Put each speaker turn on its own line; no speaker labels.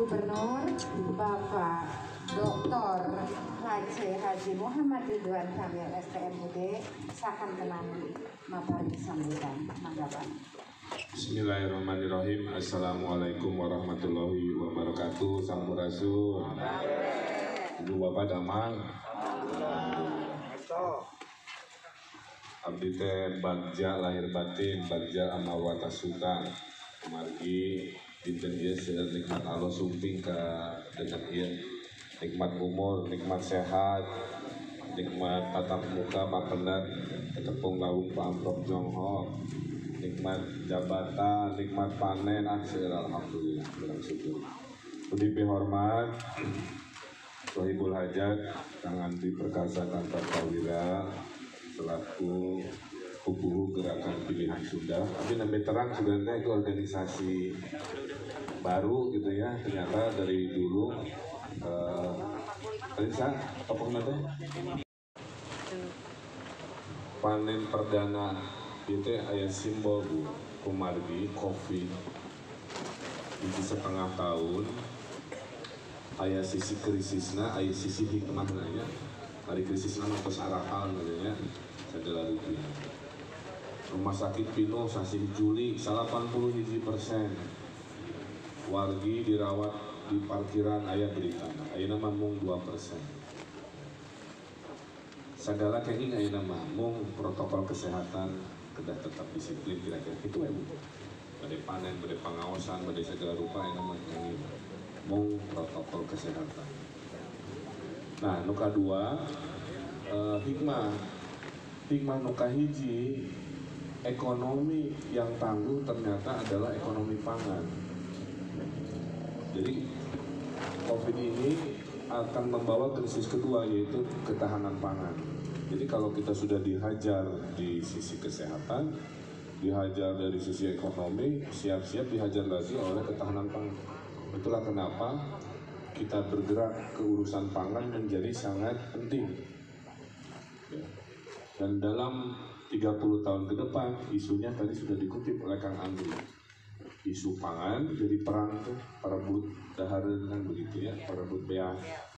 Gubernur Bapak Dr. H.C. Haji Muhammad Ridwan Kamil ST MUD sakan tenan maparin sambutan. Mangga, Pak.
Bismillahirrahmanirrahim. Assalamualaikum warahmatullahi wabarakatuh. Sampurasun. Ibu bapak damang? Abdi teh bagja lahir batin, bagja amal wata suta. Kumargi dinten ieu seueur nikmat Allah sumping ka dengan ieu, nikmat umur, nikmat sehat, nikmat tatap muka mapendat ketepung lawung paamprok jonghok, nikmat jabatan, nikmat panen, ah seueur, alhamdulillah, urang syukur. Budi hormat Sohibul Hajat Kang Andi Perkasa Tanpa Prawira selaku kubu Gerakan Pilihan Sunda. Tapi nembe terang sebenarnya itu organisasi baru gitu ya. Ternyata dari dulu tadi sa tokoh nanti panen perdana itu aya simbol, Bu, kumargi Covid 1,5 tahun aya sisi krisisna, aya sisi hikmahna nya. Hari krisisna mah tos arakal gitu nya, segala rupi. Rumah sakit pinuh sasih Juli 81%, wargi dirawat di parkiran, aya berita. Ayeuna mah mung 2%. Segala kenging ayeuna mah mung protokol kesehatan kedah tetap disiplin, kira-kira itu ya, Bu. Bade panen, bade pangaosan, bade segala rupa, ayeuna mah kenging mung protokol kesehatan. Nah, nu kadua hikmah. Hikmah nu kahiji, ekonomi yang tangguh ternyata adalah ekonomi pangan. Jadi Covid ini akan membawa krisis kedua, yaitu ketahanan pangan. Jadi kalau kita sudah dihajar di sisi kesehatan, dihajar dari sisi ekonomi, siap-siap dihajar lagi oleh ketahanan pangan. Itulah kenapa kita bergerak ke urusan pangan menjadi sangat penting. Ya. Dan dalam 30 tahun ke depan, isunya tadi sudah dikutip oleh Kang Andri. Isu pangan jadi perang tuh, parebut dahareun kan begitu ya, parebut beas.